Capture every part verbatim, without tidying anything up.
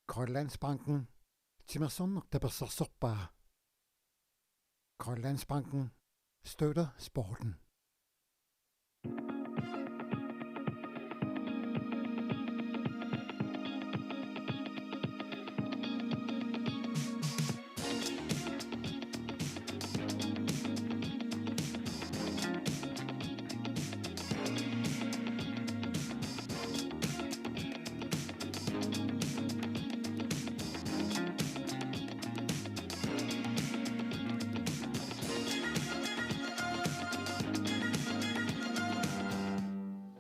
Grønlandsbanken. Timersorneq tapersersorpaa. Grønlandsbanken støtter sporten.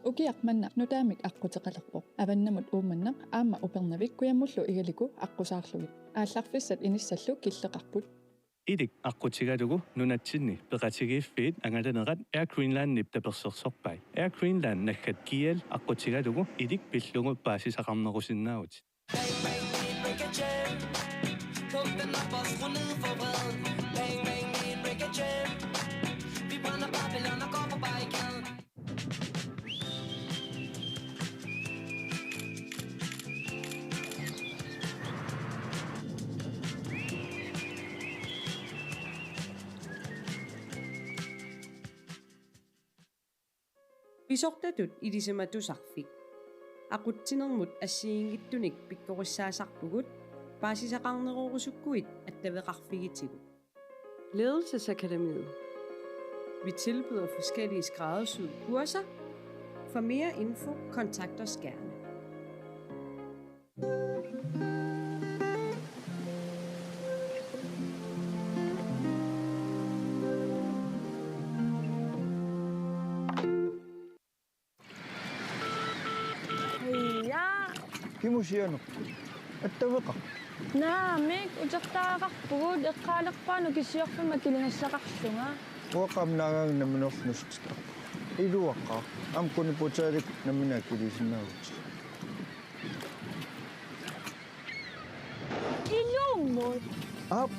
Ukiaq manna nutaamik aqquteqalerpoq. Avannamut Uummannaq aamma Upernavik kujammullu Igaliku aqqusaarlugit. Aallarfissat inissallu killeqarput. Ilik aqqutigalugu nunatsinni peqatigiiffiit angalanerat Air Greenlandip tapersersorpai. Air Greenland naggat G L aqqutigalugu ilik pillugu paasisaqarnerusinnaavutit. Bang, bang, bang, break a chain. Pumpen op og skru ned for vreden. Bang, bang, bang, break a chain. Vi brænder Babylon og går på barrikaden. Pisortatut ilisimatusarfik. Aqutsinermut assigiinngitsunik pikkorissaasarpugut, paasisaqarnerorusukkuit attaveqarfigitigut. Ledelsesakademiet. Vi tilbyder forskellige skræddersyede kurser. For mere info, kontakt os gerne. Ja. Kimusianerput? Attaveqarpit? Naamik, utertagaqarpugut, eqqaalerpaanut kisiorfimma kiligassaqarlunga. Uanga aamma naagaanga nammineerlunga nuussutittarpunga. Iluaqaaq, aamma kuniputaalik nammineq akiliisinnaavutit. Ilumut. Aap,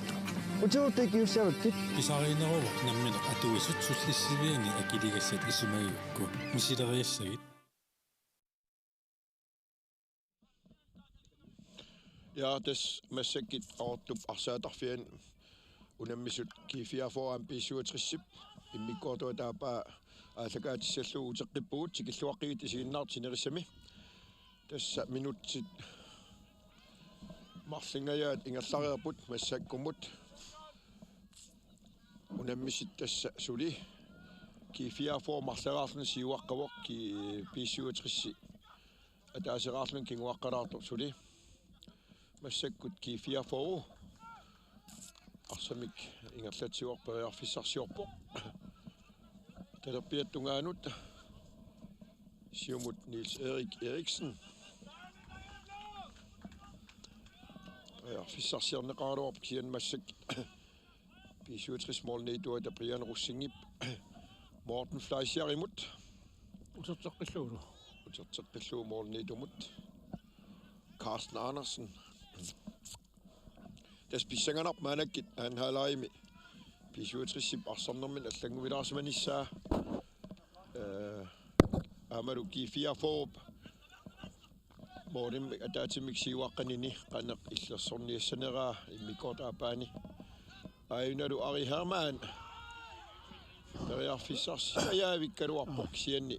utertagaqarussaavakkit. Pisariinneruvoq nammineq atuisut sullissiviani akiligassat isumagigukku. Misileriassagit. Ja, tassa massakkut Qaqortup arsaattarfiani unammisut G fireogfyrre B syvogtresip immikkoortuata aappaa aallakaatissallugu uteqqippugut, tikilluaqqigitta isiginnaartut sinerissami. Tassa minutsit marlunngajaat ingerlareerput massakkumut. Unammisut tassa suli G fireogfyrre marloriarluni siuaqqavoq, G-, B syvogtres ataaseqarluni kinguaqqalaartoq suli. Massakkut G fireogfyrre arsamik ingerlatsivoq, periarfissarsiorpoq. Talerpiata tungaanut siumut Niels Erik Eriksen. Periarfissarsiorneqaraluarpoq kisianni massakkut B syvogtres målniituata Brian Rosingip Morten Fleischerimut. Uterteqqillugu. Uterteqqillugu målniitumut Carsten Andersen. Tassa pissanganarpoq maannakkut andenhalvlegimi B syvogtresip arsarnermini allannguilaarsimanissaa. Eh, aammalu G fireogfyrrep målimmik ataatsimikkut siuaqqanini qanoq illersorniassaneraa immikkoortup aappaani. Aajuna Ari Hermann periarfissarsiajavikkaluarpoq kisianni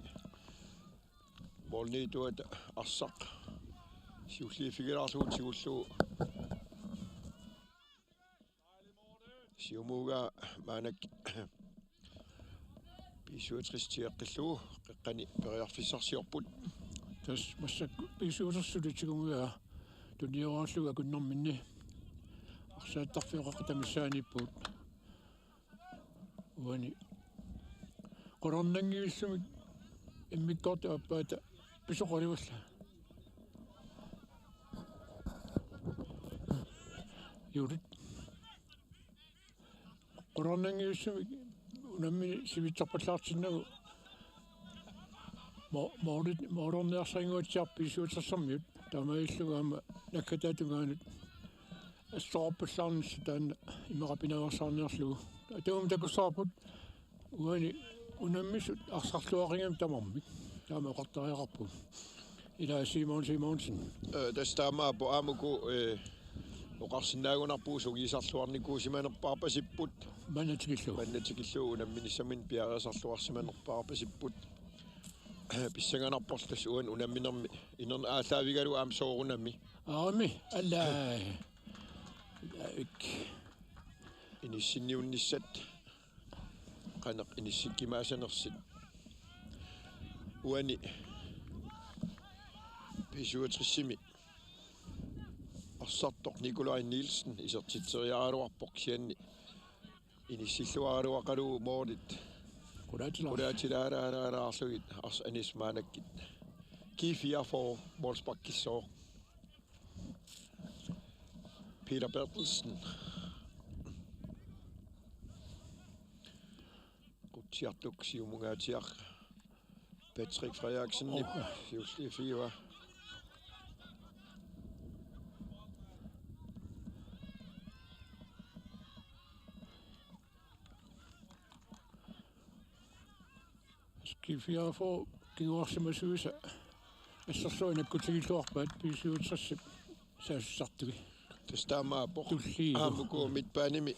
målniituata arsaq siulliuffigilaarlugu tigullugu. Siumuugaa maannakkut B syvogtres tigeqqillugu qeqqani periarfissarsiorput. Tassa massakkut B syvogtres suli tigunngigaa tunioralugu akunnerminni. Arsaattarfiup qeqqata missaaniippugut. Uani qularnanngivissumik immikkoortup aappaata pisoqalivallaa. Juulut. Qularnanngivissumik unammineq sivitsorpallaartinnagu mo-, moorit, moorniarsaringuatsiarput B syvogtresimiut. Taamaalilluni aamma naggataata tungaanut assorpallaarnissaq taanna immaqa pinaveersaarniarlugu. Taama takussavarput uani unammisut arsarluaqigami tamarmik. Taama oqartariaqarpugut. Ila Simon Simonsen. Eh, tassa taamaappoq aamma uku, eh, oqarsinnaagunarpugut sungiusarluarnikuusimanerpaarpasipput. Manna tikillugu. Manna tikillugu unamminissaminnik piareersarluarsimanerpaarpasipput. Pissanganarporlu tassa uani unamminermi inerneq aallaavigalugu aamma soorunami. Aammi, alla. Ikke. Inissinniunnissat. Qanoq inissikkumaasanersut. Uani B syvogtresimi arsartoq Nikolaj Nielsen isertitseriaraluarpoq kisianni inissilluaraluaqalugu målit qulaatilaar-, qulaatilaaraaraarlugit arsaq anissamaanakkit. G fireogfyrre målsparkissooq. Peter Berthelsen. Qutsiartoq siumungaatsiaq Patrick Frederiksen. Oh. Siulliuffigiva. G fireogfyrre kinguarsimasuisa assersuut nakkutigilluarpaat B syvogtresip saassussartugit. Tassa taamaappoq. Tulliit. Aamma uku midtbanemi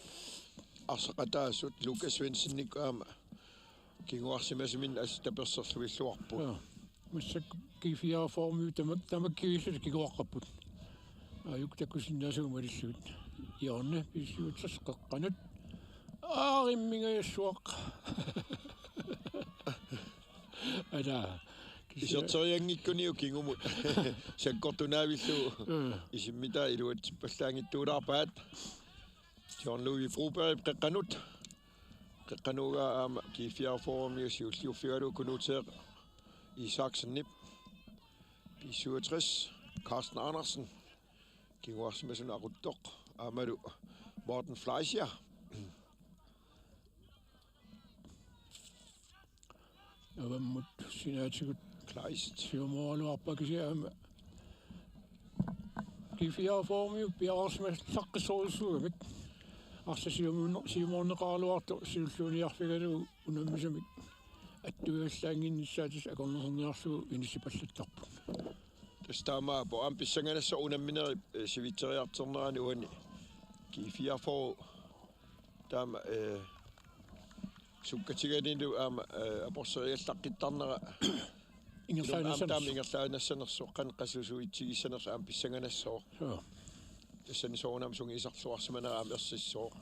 arsaqataasut Lukas Svendsenip aamma kinguarsimasuminnik assut tapersersorluarput. Joo. Massakkut G fireogfyrre-miut tamak-, tamakkiisumik kinguaqqapput. Aajuku takusinnaasagut malillugit. Hjørne B syvogtres qeqqanut. Aarimmingajassavara. Ala. Iserterianngikkuniuk kingumut. Sakkortunaavillugu. Mm. Isimmitaa iluatsippallaanngitsuulaarpaat. John Louis Broberg qeqqanut. Qeqqanut aamma G fireogfyrre-miut siulliuffigalugu Knud Isaksenip. B syvogtres, Carsten Andersen. Kinguarsimasunut aquttoq. Aammalu Morten Fleischer. Avammut sinaatigut Kleist. Siumooraluarpaa kisianni aamma G fireogfyrre-miut piareersimasaqqissorujussuugamik. Arsaq siumuunne-, siumoorneqaraluartoq siulliuniarfigalugu unammisamik attuigallaannginnissaa tassa akornuserniarlugu inissipallattarput. Tassa taamaappoq aamma pissanganassaaq unamminerit, eh, sivitseriartornerani uani G fireogfyrre taama, eh, sukkatiganilu aamma, eh, aporseriallaqqittarnera. Ingerlaannassanersoq. Aamma taama ingerlaannassanersoq, qanoq qasusuitsigissanersoq aamma pissanganassaaq. Joo. Tassani soorunami sungiusarluarsimanera aamma ersissooq.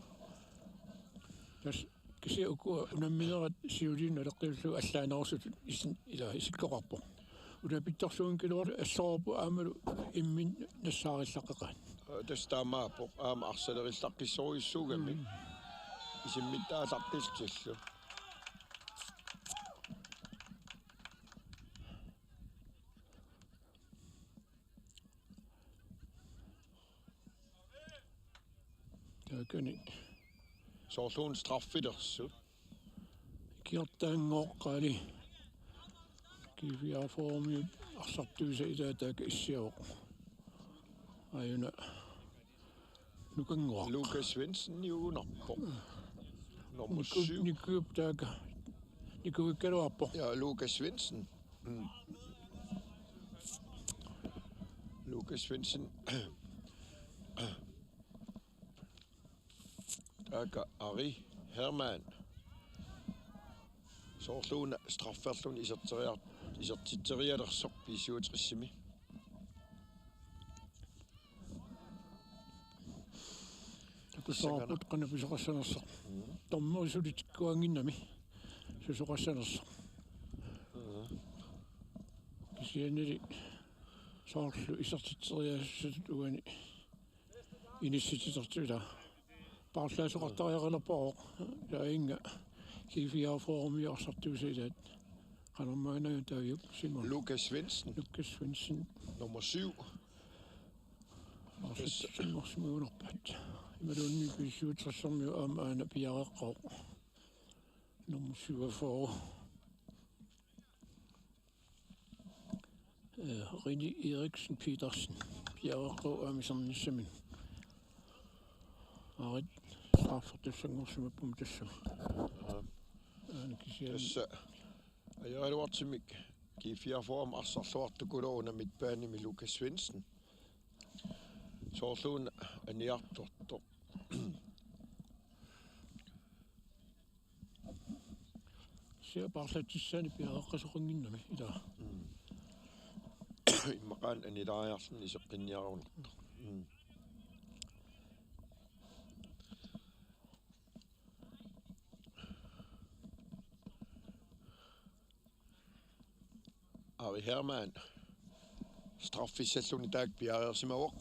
Tassa kisianni uku unamminerat siuliini naleqqiullugu allaanerusutut isin-, ila isikkoqarpoq. Ulapittorsuunngilagut assorput aammalu imminnut nassaarillaqqeqaat. Tassa taamaappoq aamma arsalerillaqqissorujussuugami. Mm. Isimmittaalaqqillutillu. Taakani. Soorlu una straffilersut. Ikiortaanngooqqaali. G fireogfyrre-miut arsartuisa ilaat taakku issiavoq. Aajuna nukannguaq. Lukas Svendsen niugunarpoq. Nummer Niku-, syv. Nikuup taakku. Nikuuikkaluarpoq. Ja, Lukas Svendsen. Mm. Lukas Svendsen. Taakku Ari Hermann. Soorlu una strafferluni iserteriar-, isertitserialersoq B syvogtresimi. Takussavarput qanoq pisoqassanersoq. Mm. Dommeri suli tikkuaannginnami. Susoqassanersoq. Mm. Kisiannili soorlu isertitseriassasutut uani inissititertut ila. Paarlaasoqartariaqalerpavoq. Taava inga G fireogfyrre-miut arsartuisa ilaat. Qanormaanna taaviuk Simon. Lukas Svendsen. Lukas Svendsen. Nummer syv. Arsartuusimagunarpaat. Imaluunniit B syvogtres-ermiut aamma aana piareeqqavoq. Nummer syvogfyrre. Eh, Rene Eriksen Petersen. Piareeqqavoq aamma isernissaminut. Arit straffertussanngorsimapput tassami. Aha. Aana kisianni. Tassa ajoraluartumik G fireogfyrre arsarluartukuluuvoq una midtbanemi Lukas Svendsen. Soorluuna aniartortoq. Sia paarlatsissaani piareeqqasoqannginnami ilaa. Mm. Immaqaana anilaariarluni iseqqinniarunartoq. Mm. Ari Hermann straffissalluni taakku piareersimavoq.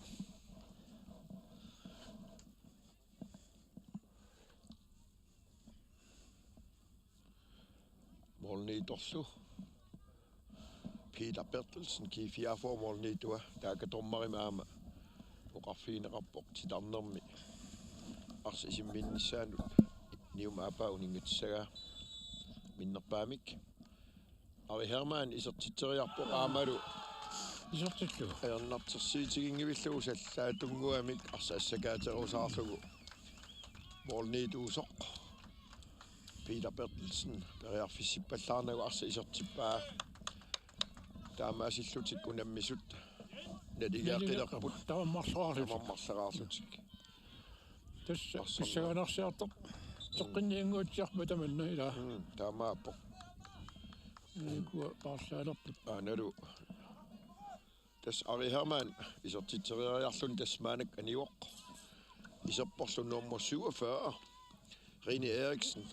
Målniitorlu Peter Berthelsen, G fireogfyrre målniitua, taakku dommerimik aamma oqarfigineqarpoq titarnermi arsaq isimminnissaanut niuma aappaa uninngatissagaa minnerpaamik. Ari Hermann isertitseriarpoq aammalu isertillugu ajornartorsiutiginngivillugu sallaatsunnguamik arsaq assakaaterusaarlugu målniituusoq Peter Berthelsen periarfissippallaarnagu arsaq isertippaa. Taamaasillutik unammisut naligiaqqilerput. Naligiaqqilerput. Tamarmarleraarlutik. Tamarmarleraarlutik. Tassa arsaq pissanganarsiartoq. Toqqinniannguatsiarput tamanna ilaa. Mm, taamaappoq. Ikua paarlaalerput. Aanalu. Tassa Ari Hermann isertitseriariarluni tassa maannakkut anivoq. Iserporlu nummer syvogfyrre, Rene Eriksen.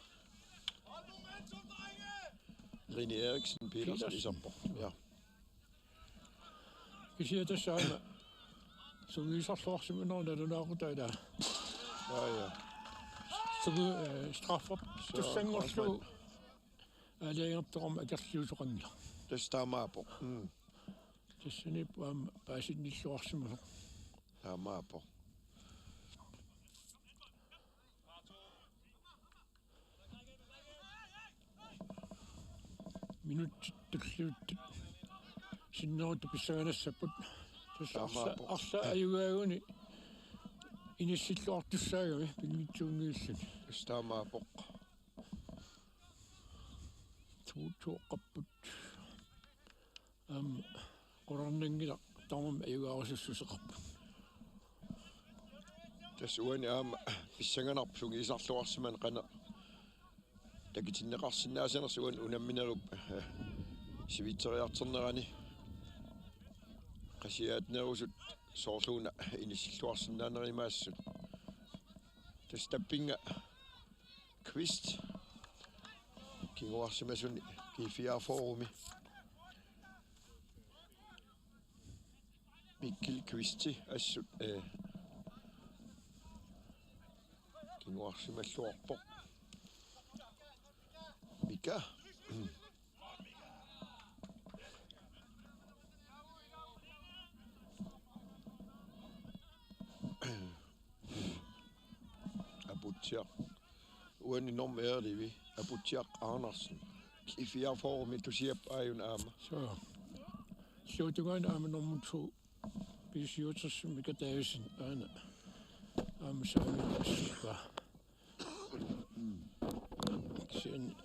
Rene Eriksen Petersen Petersen. Iserpoq. Ja. Kisianni tassa aamma sungiusarluarsimanerup nalunaaqutaa ilaa. Ja, ja. Sungi-, eh, straffertussanngorlugu aalajangertoqarmat akerliusoqanngilaq. Tassa taamaappoq. Mm. Tassaniippoq aamma paasinnilluarsimasoq. Taamaappoq. Minutsit tulliuttut sinneruttut pissanganassapput. Tassa arla-, taamaappoq, arlaat ajugaaguni inissilluartussaagami pinngitsuunngilluni. Tassa taamaappoq. Tuutsuoqqapput. Aamma qularnanngilaq tamarmik ajugaarusussuseqarput. Tassa uani aamma pissanganarpoq sungiusarluarsimaneq qanoq takutinneqarsinnaasanersoq uani unamminerup, eh, sivitseriartornerani. Qasiaatnerusut soorluuna inissilluarsinnaanerup imaassut. Tassa tappinnga Kvist. Kinguarsimasuni G fireogfyrremi. Mikkel Kvisti assut, eh, kinguarsimalluarpoq. Mika. Aputsiaq. Uani norm elleve. Aputsiaq Andersen. G fireogfyrremi tusiap aajuna aamma. Så. Siutungaani aamma normu to. B syvogtres Mika Davidsen aana. Aamma saami assippa. Kisianni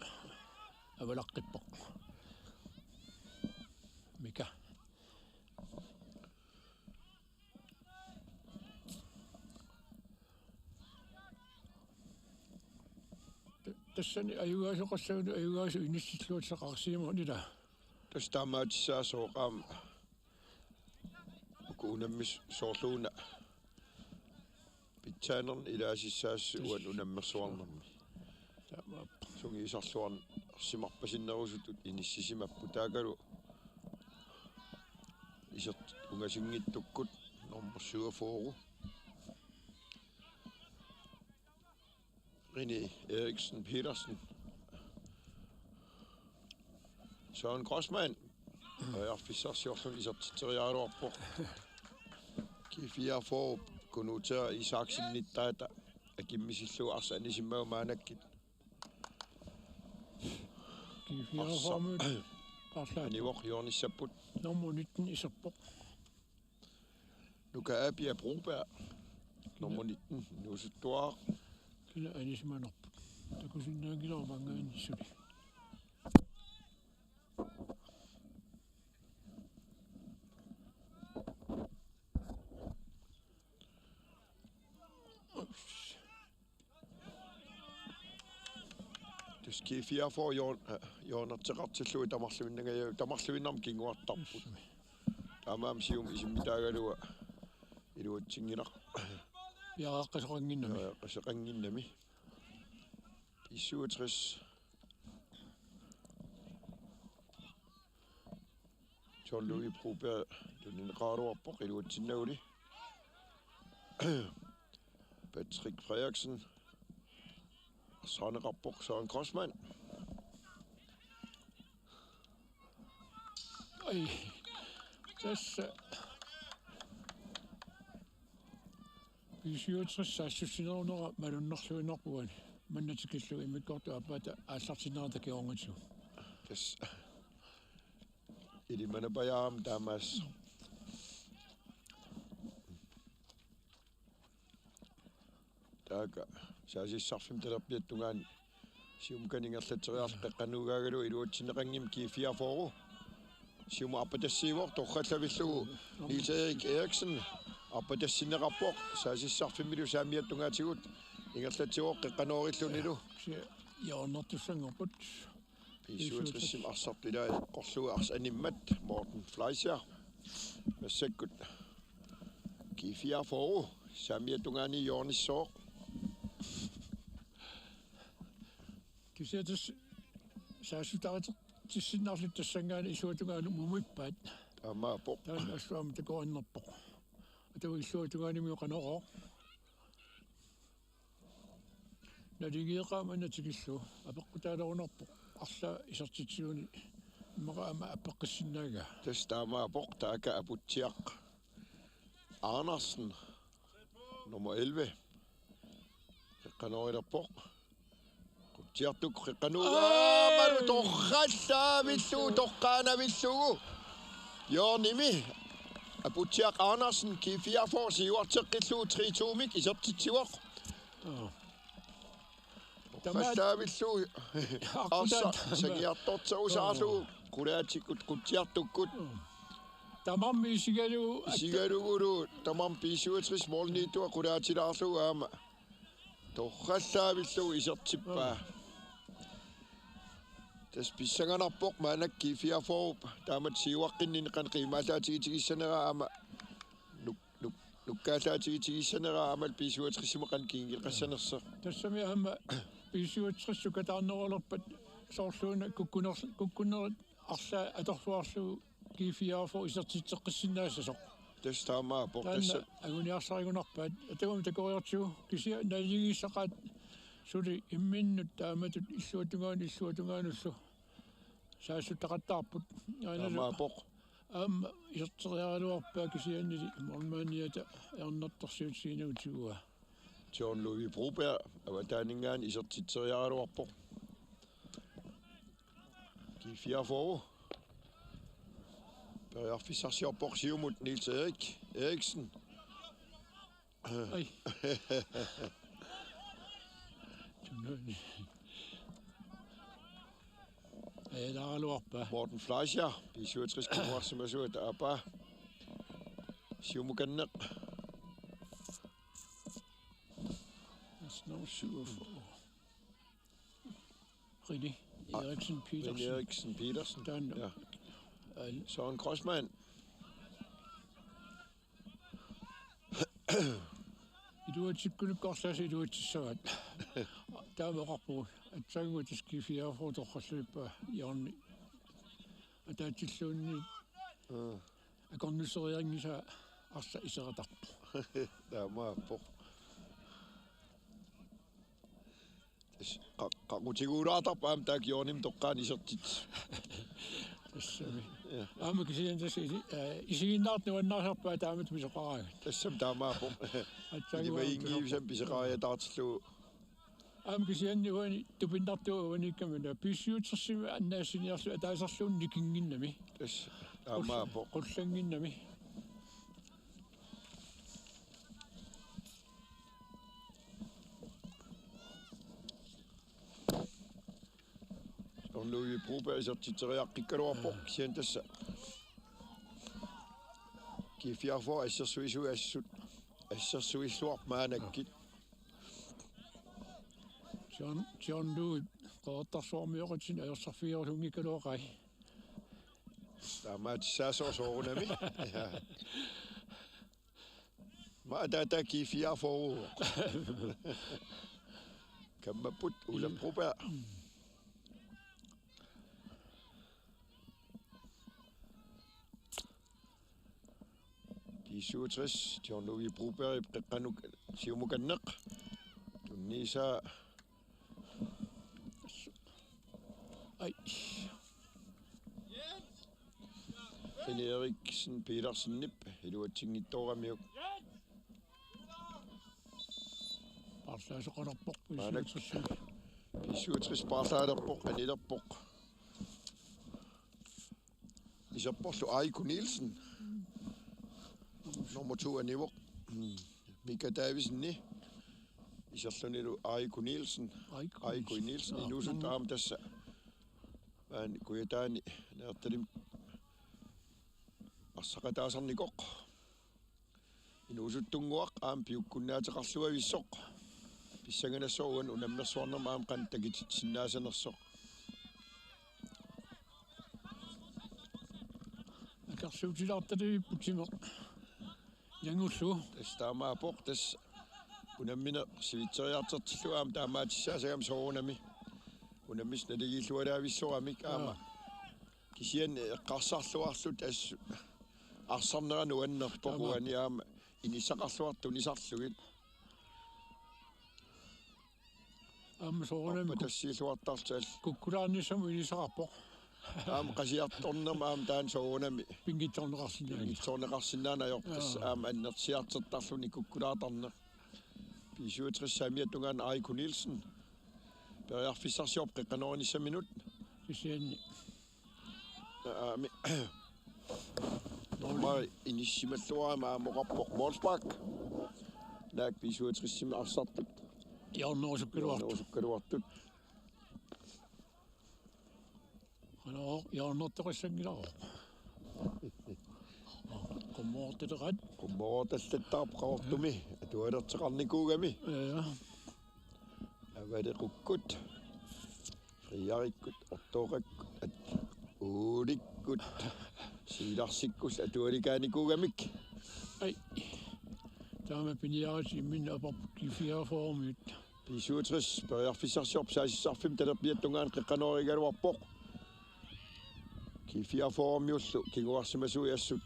avalaqqippoq. Mika. Tassani ajugaasoqassaguni ajugaasut inissilluassaqarsimagunarpoq ilaa. Tassa taamaatissaasoq aamma. Uku unammisut soorluuna pitsaanerni ilaasissaassasut uani unammersuarnermi. Taamaappoq. Sungiusarluarsimarpasinnerusutut inissisimapput taakkualu isertut ungasinngitsukkut normu syvogfyrre. Rene Eriksen Petersen. Søren Grossmann. Periarfissarsiorluni isertitseriaraluarpoq. G fireogfyrre Kunuuteeraq Isaksenip taata akimmisillugu arsaq anisimmagu maannakkut. G fireogfyrre arsaq paarlaat. Anivoq hjørnissapput. Nummer nitten iserpoq. Nuka Abia Broberg. Nummer nitten, inuusuttuaraq. Kina anisimanerput. Takusinnaanngilara maanngaanniit suli. G fireogfyrre hjørn-, øh, hjørnerteqartillugu tamarluinnanga-, tamarluinnarmik kinguartarput. Taamaammat siumut isimmitaagaluaq iluatsinngilar-. Piareeqqasoqannginnami. Piareeqqasoqannginnami. B syvogtres. John Louis Broberg tunineqaraluarpoq iluatsinnaguli. Patrick Frederiksen. Arsaaneqarpoq Søren Kreutzmann. Ai. Tassa B syvogtres saassussinerunera malunnarluinnarpoq uani. Manna tikillugu immikkoortup aappaata aallartinnerata kingornatigut. Tassa. Ilimanapajaam taamaas. Taakku saasissarfimmi talerpiata tungaanut siumukani ingerlatseriarlugu qeqqannuugaagaluaq iluatsinneqanngimmat G fireogfyrre. Siumut arpatassiivoq torrallavillugu Niels Erik Eriksen arpatassinneqarpoq saasissarfimmilu saamiata tungaatigut ingerlatsivoq qeqqanoorillunilu. Kisianni hjørnertussanngorput. B syvogtres-imi arsartut ilai eqqorlugu arsaq animmat Morten Fleischer. Massakkut G fireogfyrre saamiata tungaani hjørnissooq. Kisianni tassa saassuttaritissinnaarlutik tassanngaanniit illuatungaanut mumippaat. Taamaappoq. Taanna assut aamma takorinnerpoq. Atagu illuatungaanimiut qanorooq. Naligiiqaaq manna tikillugu apeqqutaalerunarpoq arlaat isertitsigunik immaqa aamma appeqqissinnaagaat. Tassa taamaappoq taakku Aputsiaq Andersen, nummer elleve. Qeqqanoorilerpoq. Qutsiartukkut qeqqanuu-, aamalu torrallaavillugu, toqqaanavillugu. Hjørnimi. Aputsiaq Andersen, G fireogfyrre siuarteqqillugu tre to-mik isertitsivoq. Joo. Tamaat- Torrallaavillugu. Aqqutaa- Arsaq sangiartorterusaarlugu. Joo. Qulaatikkut, qutsiartukkut. Tamarmi isigalugu. Isigalugulu, tamarmi B syvogtres målimiittoq qulaatilaarlugu aamma. Torrallaavillugu isertippaa. Joo. Tassa pissanganarpoq maannakkut G fireogfyrre taamatut siuaqqinninneq qanoq qiimmaallaatigitigissannera aamma nuk-, nuk-, nukkaallaatigitigissannera aamma B syvogtres-imut qanoq kinguneqassanersoq. Tassami aamma B syvogtres sukkataarnerulerpat soorluuna kukkuner-, kukkunerit arlaat atorluarlugu G fireogfyrre isertitseqqissinnaassasoq. Tassa taamaappoq. Taanna tassa anguniarsarigunarpaat. Atagu aamma takoriartigu kisianni naligiissaqaat suli imminnut taamatut illuatungaanut illuatungaanullu saassuttaqattaarput. Aana taamaappoq. Aamma iserteriaraluarpaa kisiannili målmandiata ajornartorsiutiginagu tiguaa. John Louis Broberg avataaninngaanniit isertitseriaraluarpoq. G fireogfyrre. Periarfissarsiorpoq siumut Niels Erik Eriksen. Ai. Tununi. Ajalaaraluarpaa. Morten Fleischer, B syvogtres kinguarsimasuat aappaa. Siumukanneq. That's nummer syvogfyrre. René Eriksen Petersen. René Eriksen Petersen. Taanna. Ja. Al- Søren Kreutzmann. Iluatsikkunikku arlaasa iluatsissavaat. Taama oqarpugut. Aatsaannguaq tassa G fireogfyrre torralluippaa hjørni. Ataatsilluunniit. Mm. Akornuserianngisaa arsaq iseretarpoq. Taamaappoq. Tassa qa-, qaqutiguulaartarpoq aamma taakku hjørnimut toqqaannaq isertitsisut. Tassami. Ja. Aamma kisianni tassa isi-, eh, isiginnaartut nuannarisarpaat taamatut pisoqaraangat. Tassami taamaappoq. Aatsaannguaq aamma ilimaginngivisami pisoqariataartillugu. Aamma kisianni uani tupinnartuuvoq uaniikkamik B syvogtres-imi annaassiniarlugu ataaserluunniit nikinnginnami. Tassa taamaappoq. Qullannginnami. John Louis Broberg isertitseriaqqikkaluarpoq kisianni tassa G fireogfyrre assersuisui assut assersuilluarput maannakkut. John, John Louis Qeqertarsuarmioqatinik ajorsarfigerusunngikkaluaqai. Taamaattussaasoq soorunami. Ja. Maanna taava G fireogfyrre. Kammapput Ulla Broberg. B syvogtres, John Louis Broberg, qeqqanut siumukanneq. Tunniusaa. Ai. René Eriksen Petersenip iluatsinngitsooramiuk. Paarlaasoqalerpoq, Maanna B syvogtres. B syvogtres paarlaalerpoq, anilerpoq. Iserporlu Aiko Nielsen. Nummer to anivoq. Mm. Mika Davidsen. Iserlunilu Aiko Nielsen. Aiko Aiko Nielsen. Nielsen. Aa, inuusut mm. Aamma tassa. Vaan Kujataani Nanortalimmi arsaqataasarnikoq. Inuusuttunnguaq aamma piukkunnaateqarluavissoq. Pissanganassaaq uani unammersuarnermi aamma qanoq takititsinnaasanersoq. Akersuutilaartalivipput timeq. Jangullu. Tassa taamaappoq tassa unammineq sivitseriartortillugu aamma taamaattussaassagami soorunami. Unammisut naligiilluarlaavissoramik aamma. Aa. Kisianni eqqarsarluarlutik assut arsarnera nuannerpoq. Taamaappoq. Uani aamma inissaqarluartut tunisarlugit. Aamma soorunami kuk- Orpatassiilluartartut. Kukkulaarnissamut inissaqarpoq. Aamma qasiartornermi aamma taanna soorunami. Pinngitsoorneqarsinnaaneq. Pinngitsoorneqarsinnaaneq ajorpoq tassa. Jaa. Aamma annertusiartortarluni kukkulaartarneq. B syvogtres saamiata tungaanut Aiko Nielsen. Periarfissarsiorpoq qeqqanoorinissaminut. Kisianni. Aamma. Dommeri inissimalluarami aamma oqarpoq målspark. Naak B syvogtres-imi arsartut. Hjørnerusukkaluartut. Hjørnerusukkaluartut. Qanoq, hjørnertoqassanngilagut. Qummoortaleqaat. Qummoortallattaarpoq Qaqortumi. Atualerteqarnikuugami. Ja. Avalequkkut. Friarikkut, Ortoqakkut, at-, Uulikkut, Siilarsikkut atualikaanikuugamik. Ai. Taama piniarisi imminut aporput G fireogfyrre-miut. B syvogtres, periarfissarsiorpoq saassussarfimmi talerpiata tungaanut qeqqanoorigaluarpoq. G fireogfyrre-miullu kinguarsimasuat assut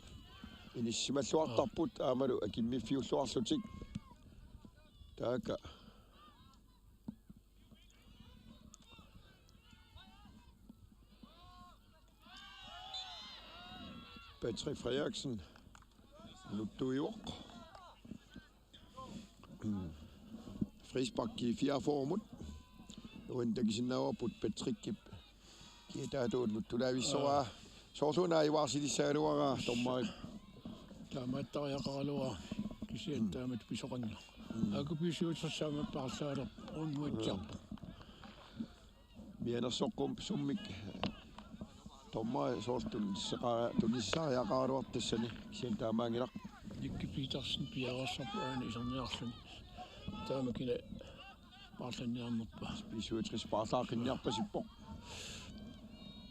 inissimalluartarput aammalu akimmiffiulluarlutik. Taakku. Patrick Frederiksen. Nuttuivoq. Frispark G fireogfyrre-mut. Uani takusinnaavarput Patrickip kiataatuut nuttulaavissoraa. Aa. Soorluuna ivaarsilissagaluaraa dommeri. Taamaattariaqaraluara kisianni taamatut pisoqanngilaq. Mm. Aaku B syvogtres aamma paarlaalerpoq unnuatsiarpoq. Mianersoqqummi summik dommeri soorlu tuniseqa-, tunisariaqaraluartoq tassani kisianni taamaanngilaq. Nicky Petersen piareersarpoq aana iserniarluni. Taama kina paarlanniarnerpa. B syvogtres paarlaaqqinniarpasippoq.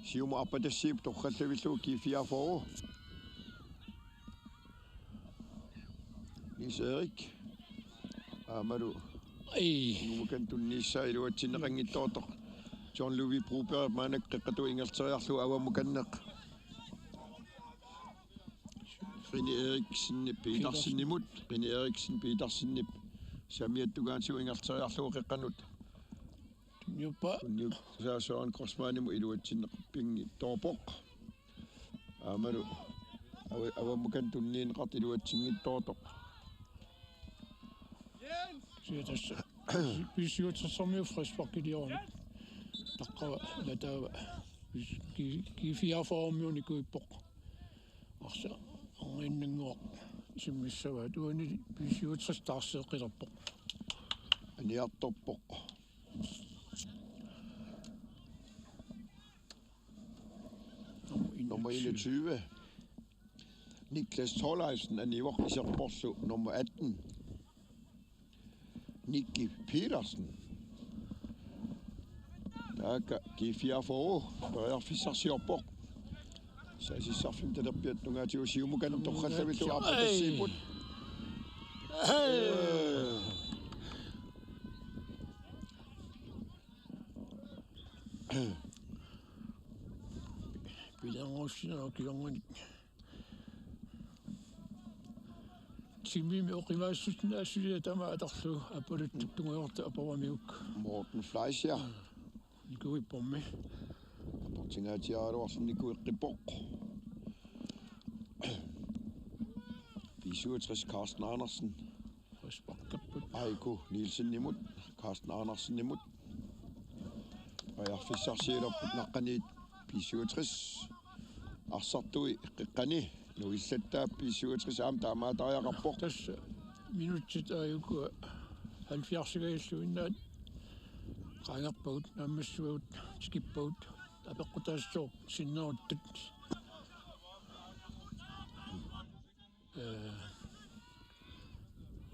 Siumut Arpatassiipput torrallavillugu G fireogfyrre. Niels Erik. Aammalu. Ai. Nungukan tunniussaa iluatsinneqanngitsoortoq. John Louis Broberg maannakkut qeqqatut ingerlateriarlugu avammukanneq. René Eriksen Petersenimut. René Eriksen Petersenip saamiata tungaanut ingerlateriarlugu qeqqanut. Tunniuppa. Tunniussaa Søren Korsmanimut iluatsinneqanngitsoorpoq. Aammalu ava-, avammukanneq tunniunneqartoq iluatsinngitsoortoq. Kisianni tassa B syvogtres-ermiut frisparkiliorlugit. Taqqava nataava G-, G fireogfyrre-miunikuippoq. Arsaq arnginnannguaq simmissavaat uani B syvogtres taarseeqqilerpoq. Aniartorpoq. Nummer enogtyve. Niklas Thorleifsen anivoq iserporlu nummer atten. Nicky Petersen. Taakku G fireogfyrre periarfissarsiorpoq. Saassussarfimmi talerpiata tungaatigut siumukanneq torrallavilluni aappattassiipput. Hey! Pilerngussinero kigornani. Timimi oqimaassutinnaassusia tamaat atorlugu aappaluttut tungujortoq apuramigukku. Morten Fleischer. Nikuippormi. Aportingaatsiaraluarluni nikueqqippoq. B syvogtres Carsten Andersen. Frisparkerput. Aiku Nielsenimut, Carsten Andersenimut. Periarfissarsiulerput naqqaniit B syvogtres. Arsartui qeqqani nuillattaaq B syvogtres aamma taamaatariaqarpoq. Tassa minutsit aajuku halvfjerdsigalluinnaat qaangerpagut, naammassivagut, tikippagut, apeqqutaassaaq sinneruttut. Ee,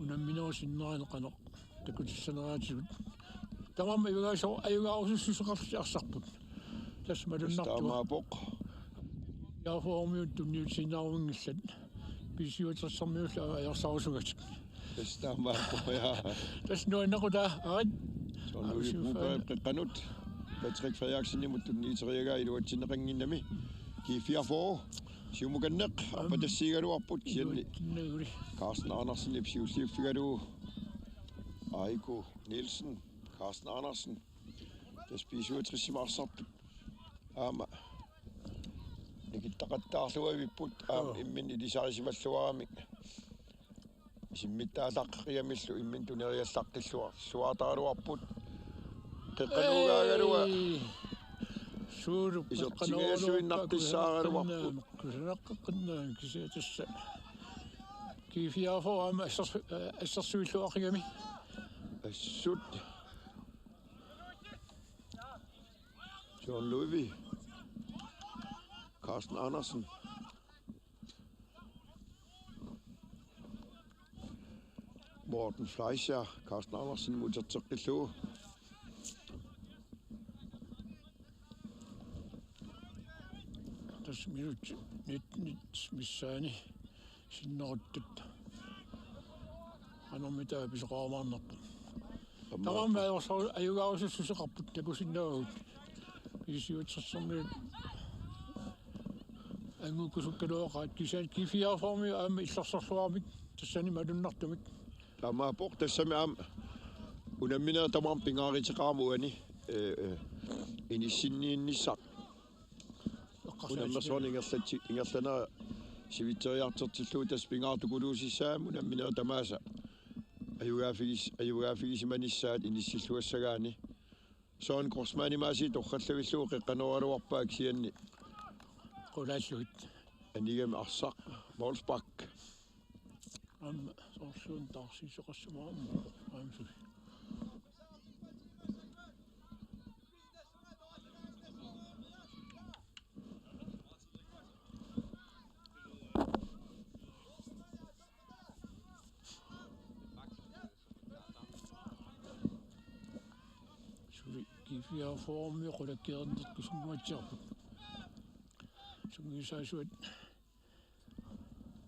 unamminerup sinneraani qanoq takutissaneraatigut. Tamarmik ajugaaso-, ajugaarusussuseqarlutik arsarput. Tassa malunnartua. Taamaappoq. Jaaformiut tunniutiinnaaruminngillat. B syvogtressermiullu ajorsaarusugatik. Tassa taamaappoq, ja. Tassa nuannaqutaa, arit. Soorlu Aa, Ujuk Moberg qeqqanut. Patrick Frederiksenimut tunniuteriagaa iluatsinneqannginnami. G fireogfyrre. Siumukanneq, aappattassiigaluarput kisianni. Iluatsinnaguli. Carsten Andersenip siulliuffigalugu. Aiku Nielsen, Carsten Andersen. Tassa B syvogtresimi arsartut. Aamma. Nikittaqattaarluavipput. Aamma Joo. Imminni ilisarisimalluaramik. Simmittaalaqqigamilu imminut tuneriallaqqilluar-, -luartaraluarput. Qeqqanuugaagaluaq. Ei. Suulup isertingajalluinnartussaagaluarput. Qeqqanuugaluaq. Kusanaaqqeqqinnaa, kusanaaqqeqqinnaa kisianni tassa. G fireogfyrre aamma assers-, eh, assersuilluaqigami. Assut. John Ludvig. Carsten Andersen. Morten Fleischer, Carsten Andersen muterteqqillugu. Tassa minut nitten missaani sinneruttut. Qanormita pisoqarumaarnerput. Tamarmik ajorsa-, ajugaarusussuseqarput takusinnaavagut. B syvogtressermiut anngukkusukkaluaqaat kisianni G fireogfyrremiut aamma illersorluaramik tassani malunnartumik. Taamaappoq tassami aamma unamminerit tamarmik pingaaruteqarami uani, ee, ee, inissinniinnissaq. Eqqarsaatigalugu. Unammersuarni ingerlatsi-, ingerlanera sivitseriartortillugu tassa pingaartukuluusissaagami unamminerit tamaasa. Ajugaaffigis-, ajugaaffigisimanissaat inissilluassagaanni. Søren Grossmannip aasiit torrallavillugu qeqqanooraluarpaa kisianni. Qulaallugit. Anigami arsaq. Målspark. Aamma soorluuna taarsiisoqassammat aamma. Aamma suli. Suli G fireogfyrremiut qulakkeerneq kisunnguatsiarput. Sungiusaasuat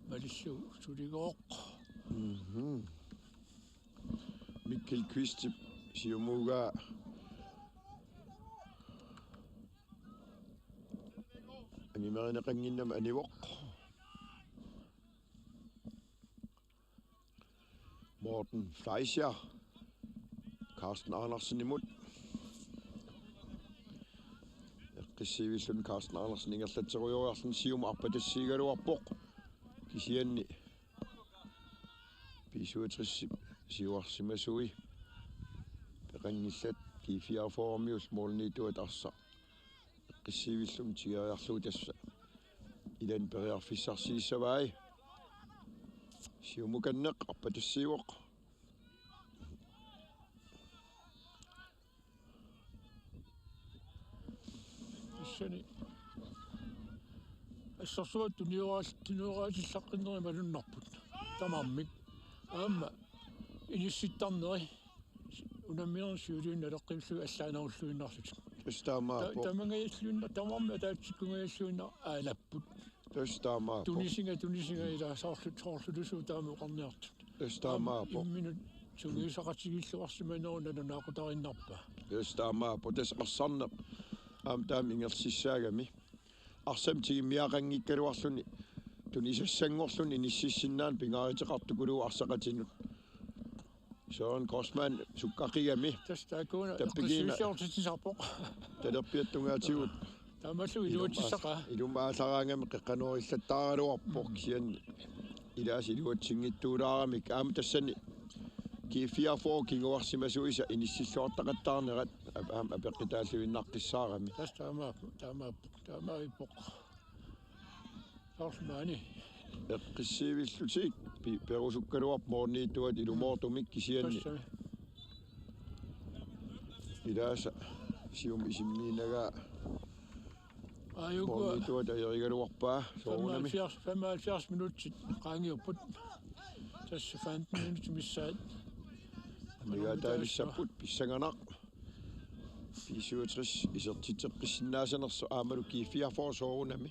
malillugu suligooq. Mhm. Mikkel Kvistip siumuugaa angimerineqannginnami anivoq. Morten Fleischer. Carsten Andersenimut. Eqqissiivilluni Carsten Andersen ingerlatserujooriarluni siumut arpatassiigaluarpoq. Kisianni B syvogtresip siuarsimasui peqanngillat G fireogfyrremiut målimiittuat arsaq. Eqqissiivilluni tigoriarlugu tassa. Ilani periarfissarsiissavai. Siumukanneq arpatassiivoq. Tassani. Assersuut tunioraal-, tunioraatillaqqinneri malunnarput. Tamarmik. Aamma inissittarneri. Unamminerni siuliini naleqqiullugu allaanerulluinnarlutik. Tassa taamaappoq. Ta-, tamangajalluinnaq, tamarmik ataatsikkungajalluinnaq aalapput. Tassa taamaappoq. Tunisinga, tunisinga ila soorlu-, soorlulusooq taama oqarniartut. Tassa taamaappoq. Aamma imminut sungiusaqatigiilluarsimanerup nalunaaqutariinnarpaa. Tassa taamaappoq. Tassa arsarneq aamma taama ingerlassaagami. Arsamik tigummiaqanngikkaluarluni tunisassanngorluni inississinnaaneq pingaaruteqartukuluuvoq arsaqatinut. Søren Grossmann sukkaqigami. Tassa taakkuuna tappikiina eqqissuissiortitsisarpoq. Talerpiata tungaatigut. Taamaallu iluatsissaqaa. Ilumut aallaraangami qeqqanoorillattaaraluarpoq kisianni ilaasa iluatsinngitsuulaaramik aamma tassani G fireogfyrre kinguarsimasuisa inissilluartaqattaarnerat ap-, aamma apeqqutaalluinnaqqissaarami. Tassa taamaappoq, taamaappoq, taamaappoq. Soorlu maani. Eqqissivillutik pi-, perusukkaluarpoq moorniittuata ilumoortumik kisianni. Tassami. Ilaasa siumut isimmiinnagaa. Aajuku. Moorniittuata ajorigaluarpaa soorunami. Femoghalvfjerds, femoghalvfjerds minutsit qaangiupput. Tassa femten minutsit missaat. Amigaataalissapput pissanganaq. B syvogtres isertitseqqissinnaasanersoq aammalu G fireogfyrre soorunami.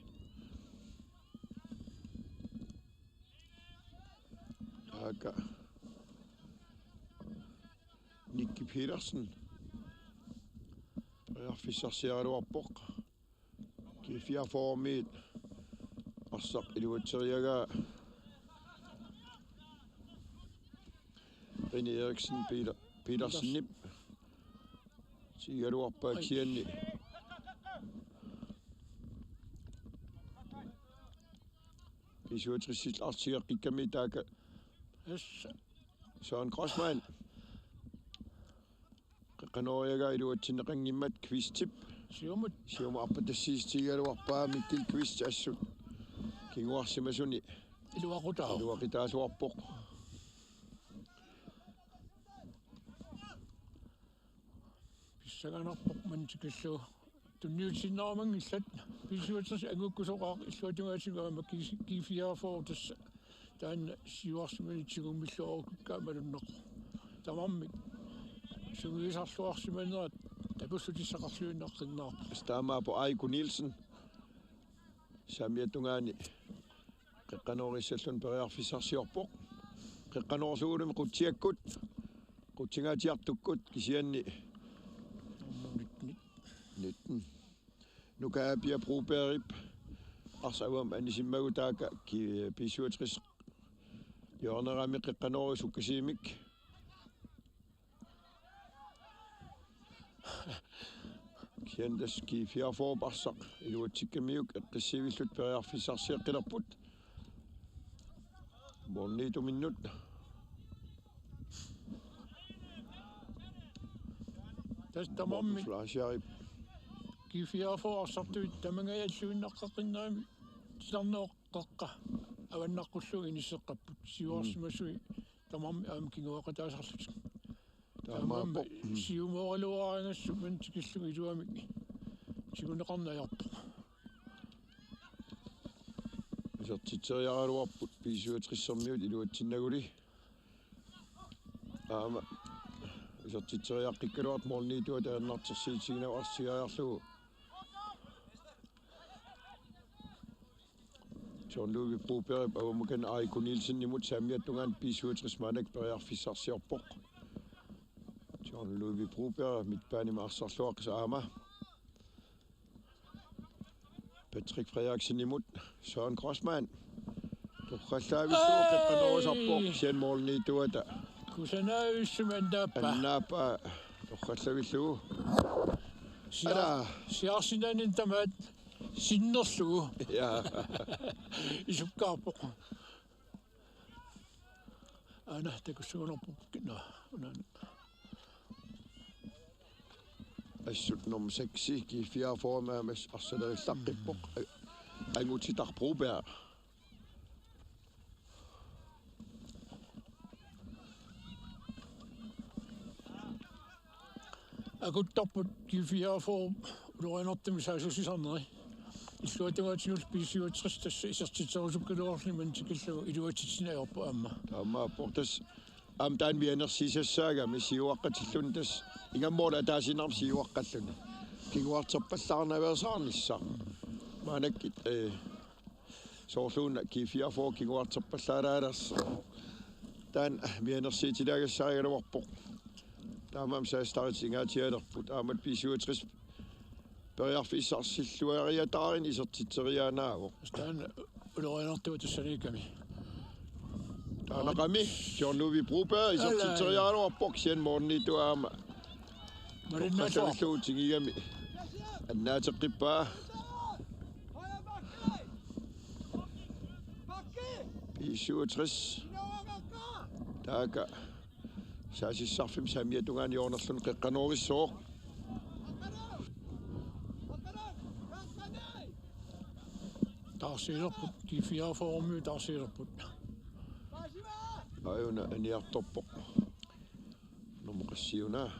Taakku Nicky Petersen periarfissarsiaraluarpoq. G fireogfyrremiit arsaq iluatseriaraa René Eriksen Peter-, Petersenip. Sigaluarpaa kisianni. B syvogtres artigeqqikkami taakku. Yes. Søren Grossmann. Qeqqanooriagaa iluatsinneqanngimmat Kvistip. Siumut. Siumut arpatassiissutigigaluarpaa Mikkel Kvist assut. Kinguarsimasuni. Iluaqutaa. Iluaqutaalluarpoq. Pissanganarpoq manna tikillugu. Tunniutiinnarmanngillat. B syvogtres angukkusoqaaq illuatungaatigut aamma G-, G fireogfyrre tassa taanna siuarsimaneq tigummilluarukku malunnarpoq. Tamarmik sungiusarluarsimanerat takussutissaqarluinnaqqinnaarpoq. Taamaappoq Aiko Nielsen. Saamiata tungaani qeqqanoorissalluni periarfissarsiorpoq. Qeqqanoorlugulumi qutsiakkut. Qutsingaatsiartukkut kisianni. Nummer nitten. Nitten. Nuka Apia Brobergip arsaq avammut anisimmagu taakku ki-, B syvogtres hjørnerami qeqqanoorisukkasiimik. Kisianni tassa G fireogfyrre arsaq iluatsikkamiuk eqqissivillutik periarfissarsiaqqilerput. Moorniittuminnut. Tassa tamarmik Morten Fleischerip. G fireogfyrre arsartuit tamangajalluinnaqqinnaramik titarneq qeqqa avannaqqullugu inisseqqapput. Siuarsimasui tamarmik aamma kinguaqataasarlutik. Taamaappoq. Taamaammat siumooraluaraangassuk manna tikillugu iluamik tiguneqarneq ajorpoq. Isertitseriaraluarput B syvogtressermiut iluatsinnaguli. Aamma isertitseriaqqikkaluartoq moorniittuata ajornartorsiutigineqarsigeriarlugu. John Ludvig Brobergip avammut kanna Aiko Nielsenimut saamiata tungaani B syvogtres maannakkut periarfissarsiorpoq. John Ludvig Broberg midtbanemi arsarluaqqis aamma. Patrick Frederiksenimut Søren Grossmann. Torrallaavissuaq qeqqanoorisarpoq kisianni moorniittuata. Kusanaavissuaq annaappa. Annaappa torrallavillugu. Siar-, ala. Siaarsinaaneq tamaat sinnerlugu. Ja. Isukkaarpoq. Aana takussugunarpoq kina. Unaana. Assut nummer seks, G fireogfyrre, aamma arsalerillaqqippoq. Angutitaq Broberg. Akuttarput G fireogfyrre ulorianartumik saassussisarneri. Illuatungaatigut B syvogtres tassa isertitserusukkaluarluni manna tikillugu iluatsitsineq ajorpoq aamma. Taamaappoq tassa aamma taanna mianersiisassaagami siuaqqatilluni tassa ingammik ataasinarmi siuaqqalluni. Kinguarterpallaarnaveersaarnissaq. Maannakkut, eh, soorluuna G fireogfyrre kinguarterpallaalaalersoq. Taanna mianersiitilaagassaagaluarpoq. Taamaammat saassussaatit ingaatigalerput. Aamma B syvogtres periarfissarsilluariataarluni isertitseriaannaavoq. Taanna ulorianartuutissanikami. Taanaqami John Ludvig Broberg isertitseriaraluarpoq kisianni moorniitu aamma. Marinnaasuarpoq. Toqqassallugu tingigami annaateqqippaa. B syvogtres. Taaka saassussarfimmi saamiata tungaanut joornarluni qeqqanoorissoq. Taarsiilerput, G fireogfyrre-miut taarsiilerput. Aajuna aniartorpoq. Nummer qassiuna?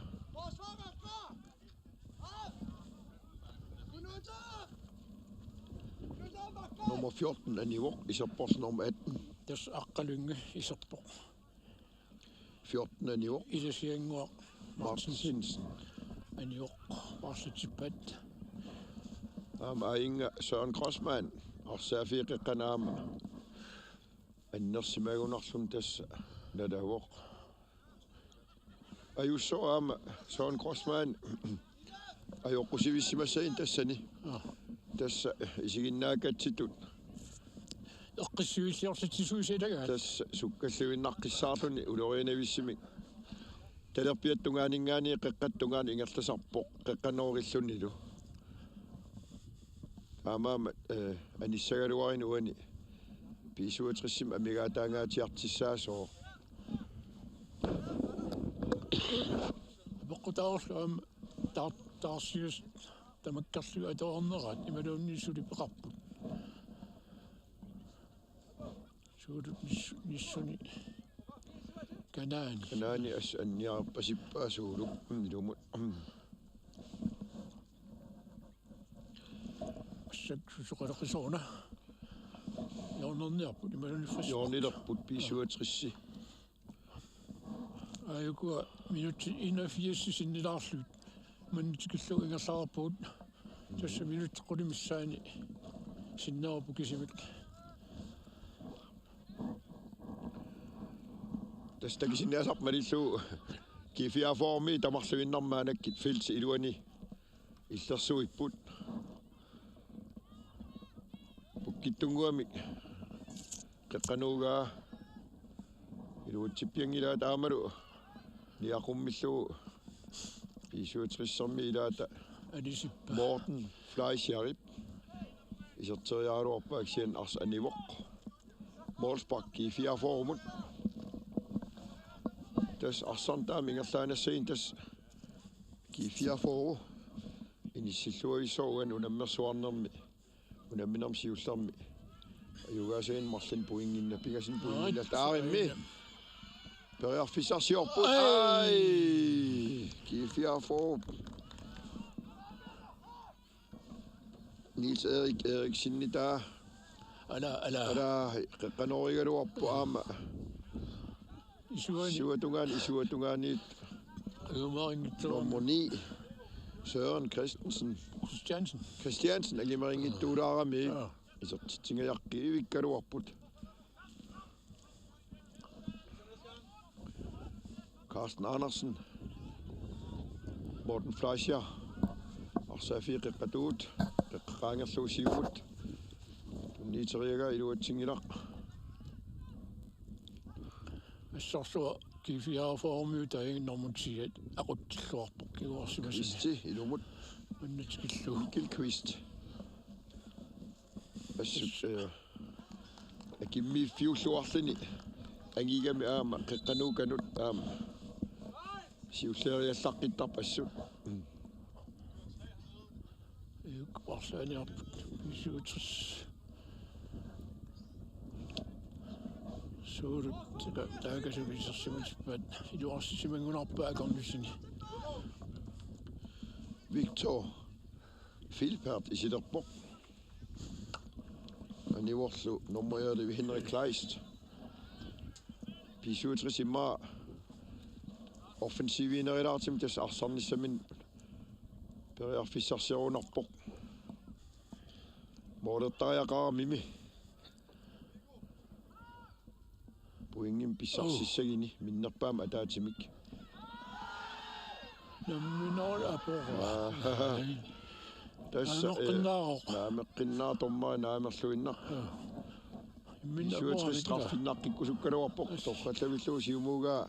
Nummer fjorten anivoq, iserporlu nummer atten. Tassa Aqqalungi iserpoq. Fjorten anivoq. Ilasiannguaq Martinsen. Martinsen. Anivoq, paarlatsippaat. Aamma aajinnga Søren Grossmann. Arsaaffiup qeqqanut aamma annersimagunarluni tassa nalavoq. Ajussooq aamma Søren Grossmann ajoqusivissimassaginnarpoq tassani. Aa. Tassa isiginnaakatsitut. Eqqissiviilliortitsisuusilagaa. Tassa sukkalluinnaqqissaarluni ulorianavissumik. Talerpiata tungaaninngaanniit qeqqata tungaanut ingerlasarpoq qeqqanoorillunilu. Taamaammat, eh, anissagaluaruni uani B syvogtres-imi amigaataangaatsiartussaasoq. Apeqqutaarlugu aamma taar-, taarsius tamakkerlugu atuarneraat imaluunniit suli peqarput. Suulup nis-, nissuni Kanaani. Kanaani assut anniarpasippaa Suulup, mm, ilumut. Assut susoqaleqisoq una. Joornarniarput imaluunniit frisk. Joornilerput B syvogtres-i. Aajukua minutsit enogfirs sinnilaarlugit. Manna tikillugu ingerlareerpugut. Tassa minutsit qulit missaanni sinnerupput kisimik. Tassa takusinnaasarput malillugu G fireogfyrre-miut tamarluinnarmik maannakkut feltip iluani illersuipput. Pukkittunnguamik qeqqanooraa iluatsippianngilaat aammalu niaqummillugu B syvogtres-ermiut ilaata anisippaat. Morten Fleischerip iserteriaraluarpaa kisianni arsaq anivoq. Målspark G fireogfyrre-mut. Tassa arsaq taama ingerlaannassaginnarpoq tassa G fireogfyrre inissilluavissoq uani unammersuarnermi. Unamminermi siullermi. Ajugaasaannik marlunnik pointinik pingasuni pointinik. Aa, taarimmi. Periarfissarsiorput. Ai. Ai. G fireogfyrre. Niels Erik Eriksenip taava. Ala, ala. Ala, qeqqanoorigaluarpoq aamma. Isuani. Siuatungaani, siuatungaaniit. Angumerinngitsoorami. Nummer ni. Søren Christensen. Christiansen. Christiansen, angumerinngitsuulaarami. Aa. Isertitsingajaqqikkaluarput. Carsten Andersen. Morten Fleischer. Arsaaffiup qeqqata. Qeqqata qaangerlugu siumut. Tunniuteriaraa iluatsinngilaq. Assorsuaq G fireogfyrre-miut taanna nummer ti aqutsilluarpoq kinguarsimasani. Kvist ilumut. Manna tikillugu. Mikkel Kvist. Assut, eh, akimmiiffiulluarluni. Angigami aamma, qeqqanookanut aamma. Siulliallaqqittarpoq assut. Mm. Iuk, arlaaniarput B syvogtres. Suulup, ta-, taakasumik isersimatippaat. Iluarsisimanngunarpaa akornusini. Victor Filbert isilerpoq. Anivorlu nummer elleve Henrik Kleist. B syvogtres immaqa offensiviunerulaartumik tassa arsarnissaminut periarfissarsiorunarpoq. Målertariaqaramimi. Pointimik pissarsissaguni minnerpaamik ataatsimik. Nammineq apoq. Aa. Tassa, eh, naameqqinnaartoq. Naameqqinnaaq dommeri naamerluinnaq. Aa. Imminnaaq B syvogtres apoq straffinnaqqikkusukkaluarpoq. Torrallavillugu siumuugaa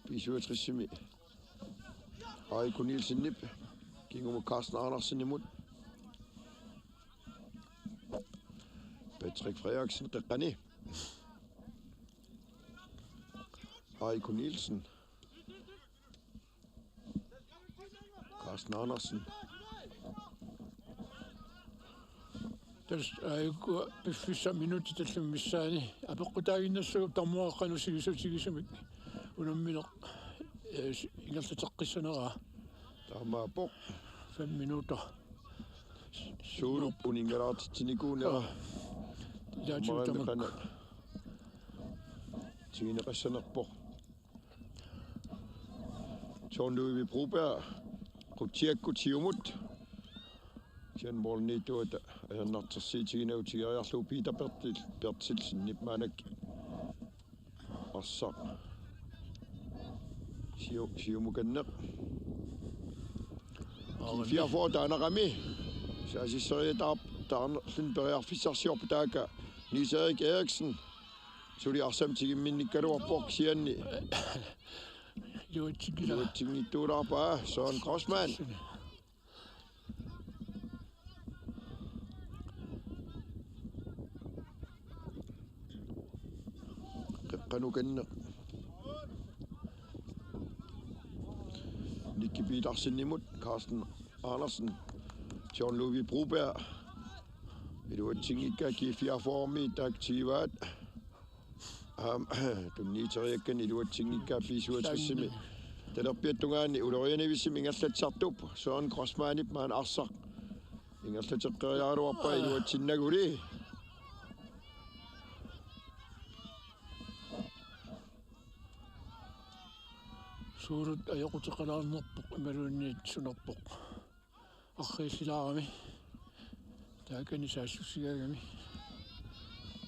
B syvogtresimi. Aiko Nielsenip kingumut Carsten Andersenimut. Patrick Frederiksen qeqqani. Aiko Nielsen. Carsten Andersen. Tassa aajuku piffissaq minutsit tallimat missaanni apeqqutaaginnassaaq dommeri qanoq sivisutigisumik unammineq, eh, ingerlateqqissaneraa. Taamaappoq. Fem minutter. Suulup uninngalaartitsinikuunera. Aa. Ilaatigut tamakku. Tamarmi qanoq tiguneqassanerpoq. John Ludvig Broberg, qutsiakkut siumut. Kisianni målimiittuata ajornartorsiutiginagu tigoriarlugu Peter Bertel-, Bertelsenip maannakkut arsaq. Siu-, siumukanneq. G fireogfyrre taanaqami. Saassusseriataarp-, taarnerluni periarfissarsiorpoq taakku. Niels Erik Eriksen. Suli arsamik tigumminnikkaluarpoq kisianni. Iluatsikkilaaq. Iluatsinngitsuulaarpaa Søren Grossmann. Qeqqanukanneq. Nicky Petersenimut Carsten Andersen. John Ludvig Broberg. Iluatsinngikkaa G fireogfyrremi taakku tiguaat. Aamma tunniuteriakkani iluatsinngikkaa B syvogtresimi. Talerpiata tungaani ulorianavissumik ingerlatsisartup Søren Grossmannip maanna arsaq. Ingerlateqqeriaraluarpaa iluatsinnaguli. Suulut ajoquteqalaarnerpoq imaluunniit sunerpoq. Arriillilaarami. Taakani saassussigaagami.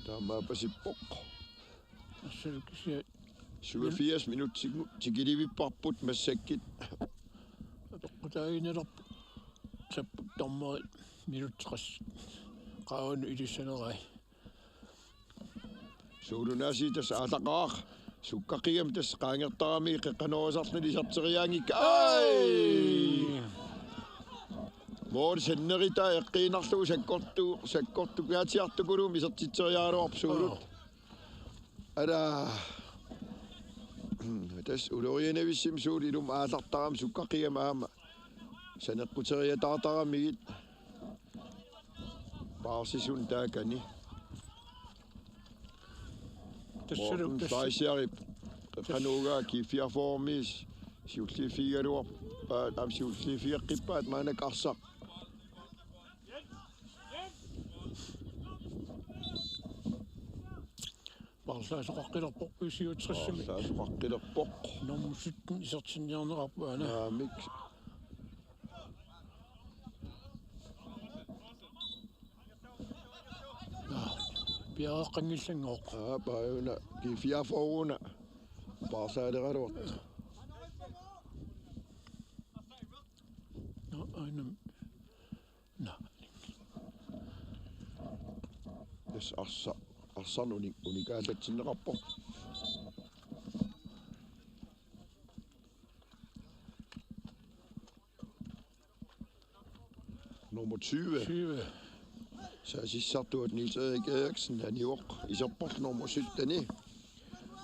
Taamaapasippoq. Assaluk kisiat. Syvogfirs minutsigut tikilivipparput massakkut. Apeqqutaaginnarpoq. Sapput dommeri minutsit qassit qaavanut ilissanerai. Suulunaasiit tassa aallaqaaq. Sukkaqigami tassa qaangertarami qeqqanoorusarluni iserteriaanngikkaa. Ai! Mål sannerita eqqiinnarlugu sakkortu-, sakkortukaatsiartukuluumik isertitseriaraluarpoq Suulut. Ala. Tassa ulorianavissumik Suulut ilumut aallartarami sukkaqigami aamma saneqquteriataartaramigit. Paarsisunik taakani. Tassalu Morten tas- Fleischerip qeqqanooraa G fireogfyrremi siulliuffigigaluarpaat, aamma siulliuffigeqqippaat maannakkut arsaq. Paarlaasoqaqqilerpoq B syvogtresimi. Paarlaasoqaqqilerpoq. Nummer sytten isertinniarneqarpoq aana. Aamik. Aa, piareeqqanngillanngooq. Aa, paajuna, G fireogfyrre una. Paarsaaleraluartoq. Nå, aana. Nå. Tassa arsa-, arsarneq uni-, unikaallatsinneqarpoq. Nummer tyve. Tyve. Saassussisartuat Niels Erik Eriksen, anivoq iserporlu nummer sytten-i.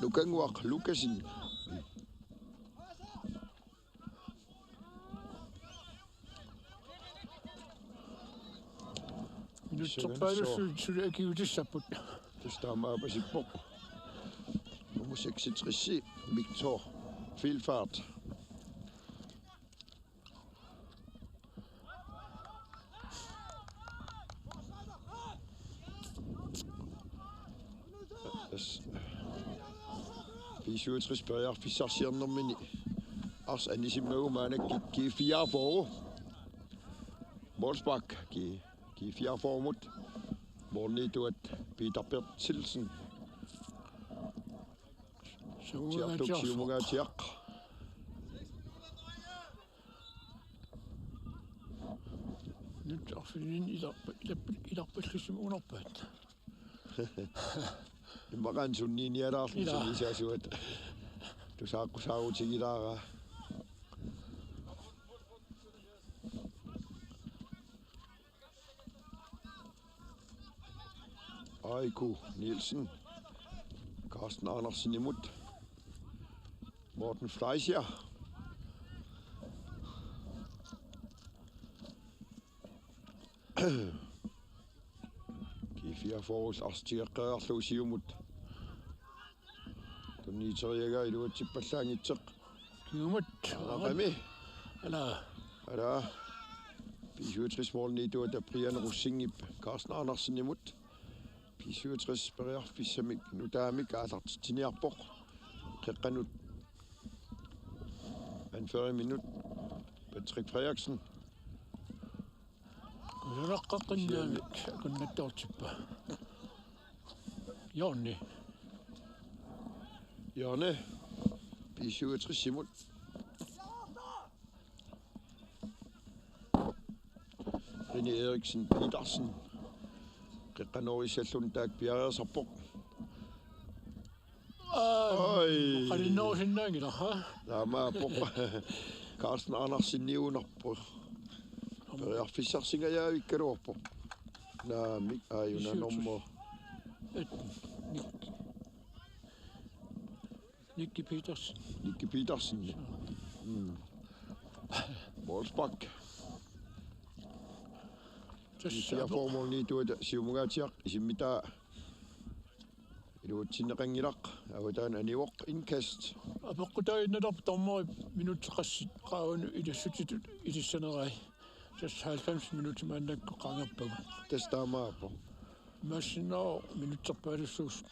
Nukannguaq Lukassen. Minutserpaalussuit suli akiuutissapput. Tassa taamaapasippoq. Nummer seksogtres, Victor Filfart. Tassa B syvogtres periarfissarsiornermini arsaq anisimmagu maannakkut G fireogfyrre. Målspark G-, G-fireogfyrremut. Målniittuat Peter Berthelsen. Siumungaatsiaq. Siumungaatsiaq. Siumungaatsiaq. Nyt arfinin ilarp-, ilarp-, ilarpallissimik unarpaat. Immaqa sunniinialaarluni. Ila. Sunniisaasuat. Tusaaqqusaarutigilaaraa. Aiku Nielsen. Carsten Andersenimut. Morten Fleischer. G-fireogfyrre arsaatigeqqeriarlugu siumut. Tunniuteriaraa iluatsippallaanngitsoq. Siumut. Araqami. Ala. Ala. B-syvogtres målniittuata Brian Rosingip Carsten Andersenimut. B-syvogtres periarfissamik nutaamik aallartitsiniarpoq. Qeqqanut anføreriminut Patrick Frederiksen. Kusanartoqqinnaamik akunnattoortippa. Jonni. Jonni. B-syvogtres-imut. René Eriksen Petersen. Qeqqanoorissalluni taakku piareersarpoq. Aa, oi. Qalinnerusinnaanngilaq, ha? Taamaappoq. Carsten Anderseniunarpoq. Periarfissarsingajavikkaluarpoq. Naamik, aajuna B-syvogtres. Nummer. Et, Nick. Nicky Petersen. Nicky Petersen. Mm. Målspark. Tassa B-fireogfyrre målniittuata Siumungaatsiaq isimmitaa iluatsinneqanngilaq, avataani anivoq, indkast. Apeqqutaaginnartarpoq dommerit minutsit qassit qaangiuttut ilassutitut ilissanerai. Tassa halvfems minutsit maannakkut qaangerpagut. Tassa taamaappoq. Imaassinnaavoq minutserpaalussuusut.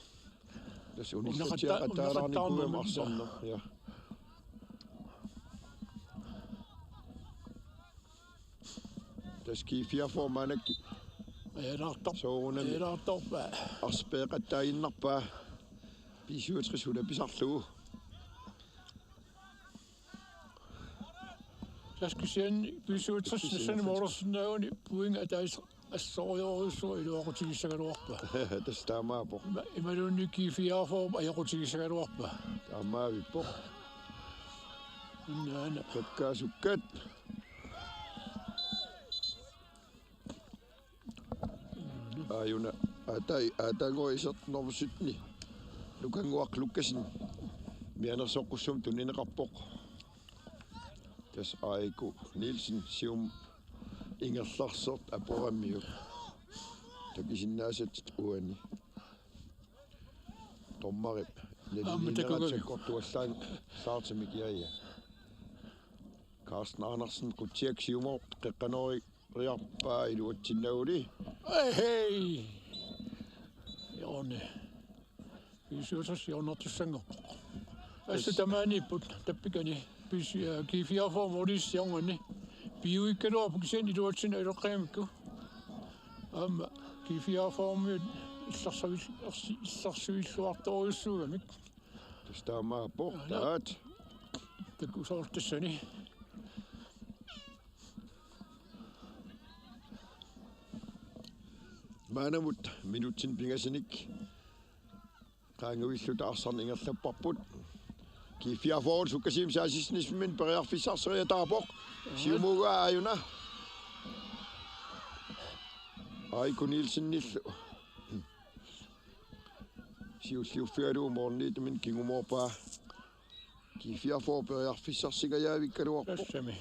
Tassa unaqatta-, unaqattaalaarnikuugami unaqattaarnermut arsarneq, ja. Tassa G-fireogfyrre maannakkut. Ajalaartor-, soorunami ajalaartorpaa. Arsaq peeqattaaginnarpaa. B-syvogtres una pisarlugu. Tassa kisianni B-syvogtres kisianni tassani moorsinnaaguni point ataaseq assorujussuaq iluaqutigissagaluarpaa. Tassa taamaappoq. Ima-, imaluunniit G-fireogfyrre ajoqutigissagaluarpaa. Taamaavippoq. Innaana. Takkaasukkat. Aajuna, atai, aataanngua isertut nummer sytten. Nukannguaq Lukassen. Mianersoqqussummik tunineqarpoq. Tassa Aiku Nielsen siumut ingerlaarsoq aporamiuk. Takusinnaasatit uani. Dommerip. Aamma takugaluarpoq. Naliliinneratsiakkortuallaanngilaq saartimik, ja, ja. Carsten Andersen, qutsiak siumut, qeqqanoori- riarpaa iluatsinnaguli. Ei, hei! Jonni. B-syvogtres hjørnertussanngorpoq. Assut tamaaniipput tappikani. B-, øh, G-fireogfyrre målip siornani. Piuikkaluarpoq kisianni iluatsinneq ileqqagamikku. Aamma G-fireogfyrre-miut illersuil-, illersuilluartorujussuugamik. Tassa taamaappoq. Aana. Taat. Takusoortassani. Maannamut minutsinik pingasunnik qaangiulluta arsarneq ingerlapparput. G-fireogfyrre sukkasuumik saasissinissaminnut periarfissarseriataarpoq. Siumugaa aajuna. Aiku Nielsenillu. Siulliuffigalugu målimiittumik kingumoorpaa. G-fireogfyrre periarfissarsingajavikkaluarpoq. Tassami.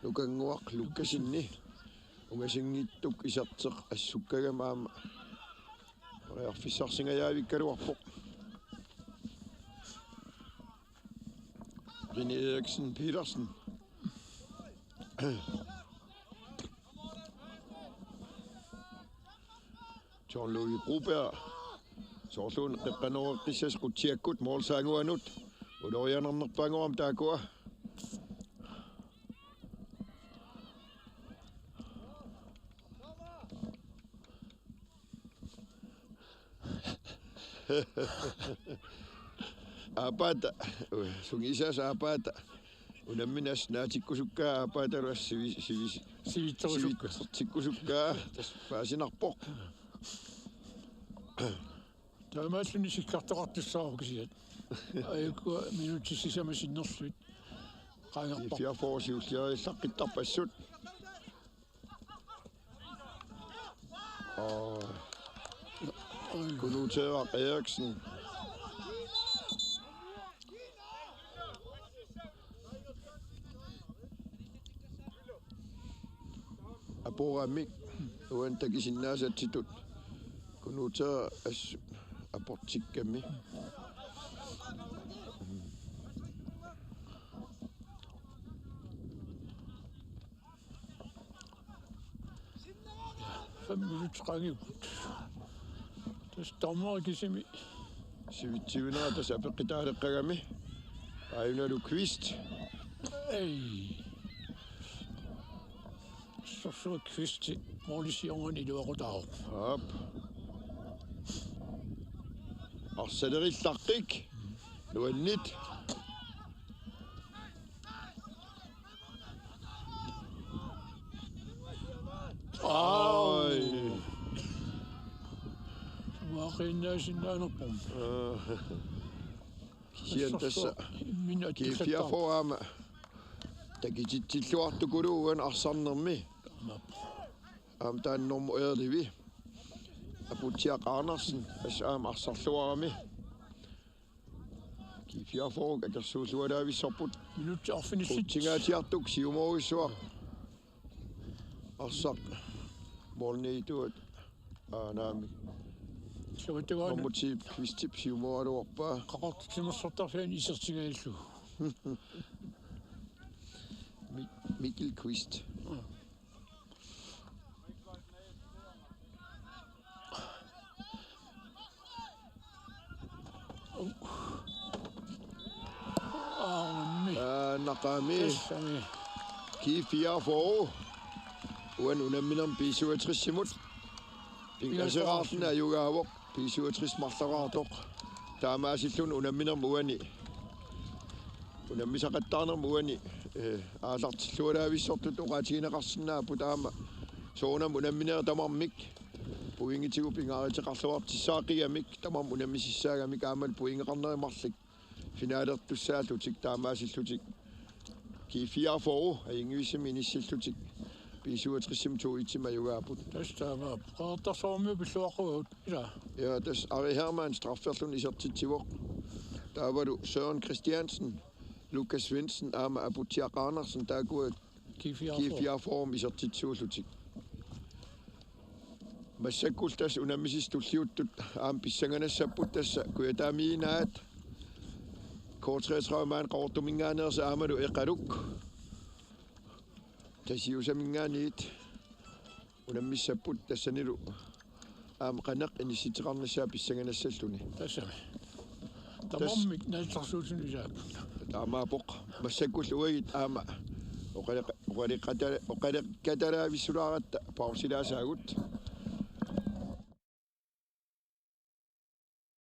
Nukannguaq Lukassenip ungasinngitsoq iserteq assukkagami aamma periarfissarsingajavikkaluarpoq. René Eriksen Petersen. John Louis Broberg. Soorluuna qeqqanooreqqissasut qutsiakkut målip saannguanut. Ulorianarnerpaanngoramik taakkua. Aapaata, sungiusaasa aapaata. Unammineq assut naatikkusukkaa aapaatalu assut sivi-, sivi-, Sivitsorusukkaa. Sivitsertikkusukkaa. Tassa paasinarpoq. Taamaalluni sikkartoqartussaavoq kisiat. Aajuku minutsit sisamat sinnerlugit. Qaangerpoq. Fiafor siulliarillaqqittarpassut. Aa. Kunuuteq Eriksen. Aporamik uani takusinnaasatsitut. Kunuuteq assut aportikkami. Fem minut qaangiupput. Tassa dommeri kisimi. Sivitsivinera tassa apeqqutaaleqqagami. Ajunalu Kvist. Ei. Sorsua Kvisti målisiorngan iluaqutaavoq. Aap. Arsalerillaqqik. Nuanneq. Ai. Maqinnaasinnaanarpum. Aa. Kisianni tassa. Imminut GFA aamma takutitsilluartukuluuvoq arsarnermi. Aamma taanna normu elleve. Aputsiaq Andersen, tassa aamma arsarluarami. GFA akersuullualaavissorput. Minutsit arfinillit. Utsingaatsiartoq siumoorujussuaq. Arsaq. Målmandip. Aa, naamik. Suuttugaana. Nummer ti, Kvistip siumooraluarpaa. Qaqortup timersortarfiani isertingajallugu. Mi-, Mikkel Kvist. Aammi. Aa, naqami. Tassami. GFA. Uani unamminermi B syvogtres-imut. Pingaseraarluni ajugaavoq. B syvogtres marlaraartoq. Taamaasilluni unamminermi uani. Unammisaqattaarnermi uani, eh, aallartillualaavissortut oqaatigineqarsinnaapput aamma. Soorunami unamminerit tamarmik. Pointitigut pingaaruteqarluartissaaqigamik, tamarmik unammisissaagamik aammalu pointeqarneri marluk. Finalertussaallutik taamaasillutik. GFA ajunngivissamik inissillutik. B syvogtres-imi to et-imut ajugaapput. Tassa taamaappoq. Qeqertarsuarmiut pilluaqquagut. Ilaa. Ja, tassa Ari Hermann strafferluni isertitsivoq. Taavalu Søren Christiansen, Lukas Svendsen aamma Aputsiaq Andersen taakkua GFA-mi isertitsisuullutik. Massakkut tassa unammisissat tulliuttut aamma pissanganassapput tassa Kujataamiinnaat. K treogtredive maani Qaqortuminngaanneersoq aammalu Eqaluk. Tasiusaminngaanniit unammissapput tassanilu aamma qanoq inissitseqarnissaa pissanganassalluni. Tassami. Tamarmik naalsorsuusunut ilaapput. Taamaappoq. Massakkut uagut aamma oqaleq-, oqaleqata-, oqaleqatalaavissuulaaratta pausilaasaagut.